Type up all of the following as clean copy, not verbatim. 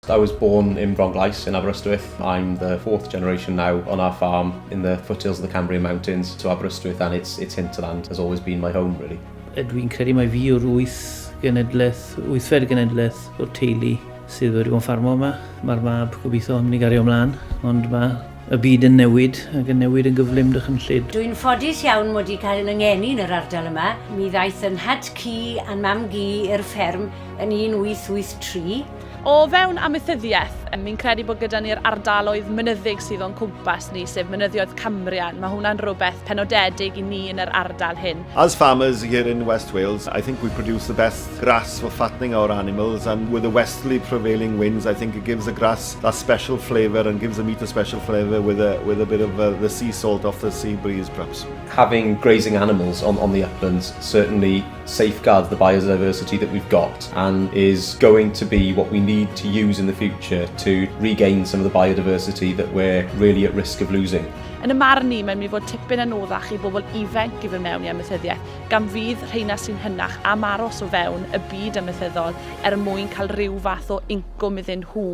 I was born in Bronglais in Aberystwyth. I'm the fourth generation now on our farm in the foothills of the Cambrian Mountains. So Aberystwyth and its, its hinterland has always been my home, really. Dwi'n credu mai fi yw'r wyth genedlaeth, wythfed genedlaeth o'r teulu sydd wedi bod yn ffarmo yma. Mae'r mab gobeithio yn mynd i gario ymlaen, ond mae y byd yn newid ac yn newid yn gyflym dychrynllyd. Dwi'n ffodus iawn mod i cael 'y ngeni yn yr ardal yma. Mi ddaeth 'y nhad-cu a'n mam-gu i'r fferm yn 1883. O fewn amaethyddiaeth, mi'n credu bod gyda ni'r ardaloedd mynyddig sydd o'n cwmpas ni, sef mynyddoedd Cambrian. Mae hwnna'n rhywbeth penodedig i ni yn yr ardal hyn. As farmers here in West Wales, I think we produce the best grass for fattening our animals and with the westerly prevailing winds, I think it gives the grass that special flavour and gives the meat a special flavour with a, with a bit of the sea salt off the sea breeze perhaps. Having grazing animals on, on the uplands certainly safeguards the biodiversity that we've got and is going to be what we need to use in the future to regain some of the biodiversity that we're really at risk of losing. Yn y marn i, mae'n mynd i fod tipyn anoddach i bobl ifanc i fod mewn i amaethyddiaeth, gan fydd rheina sy'n hynach am aros o fewn y byd amaethyddol er mwyn cael rhyw fath o incwm iddyn nhw.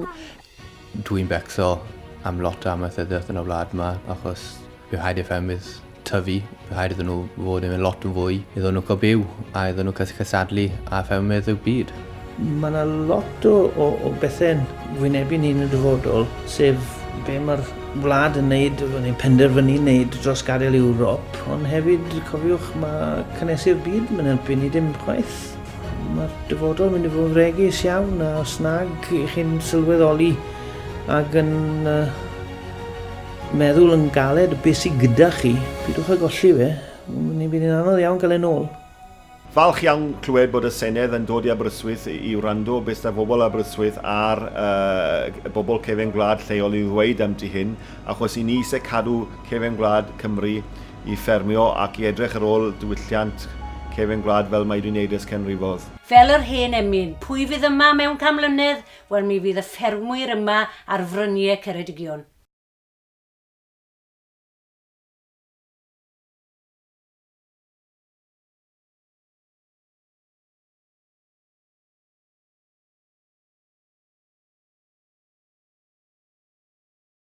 Dwi'n becso am lot o amaethyddiaeth yn y wlad yma, achos bydd rhaid i ffermydd tyfu, bydd rhaid iddyn nhw fod yn lot yn fwy iddyn nhw cael byw a iddyn nhw cael cystadlu â ffermydd y byd. Mae yna lot o, o, o bethau'n wynebu ni yn y dyfodol, sef be mae'r wlad yn neud, neu'n penderfynu wneud dros gadael Ewrop, ond hefyd, cofiwch, mae cynnesu'r byd yn helpu ni dim chwaith. Mae'r dyfodol yn mynd i fod yn fregus iawn, a os nag i chi'n sylweddoli ac yn uh, meddwl yn galed beth sydd gyda chi, pidwch â golli fe, mae'n mynd i'n anodd iawn cael e'n ôl. Falch iawn clywed bod y Senedd yn dod i Aberystwyth i wrando beth sydd bobl Aberystwyth a'r uh, bobl cefen gwlad lleol i ddweud am ti hyn, achos i ni eisiau cadw cefen gwlad Cymru i ffermio ac i edrych ar ôl diwylliant cefen gwlad fel mae wedi wneud ers cenrifodd. Fel yr hen emyn, pwy fydd yma mewn can mlynedd? Wel mi fydd y ffermwyr yma ar fryniau Ceredigion.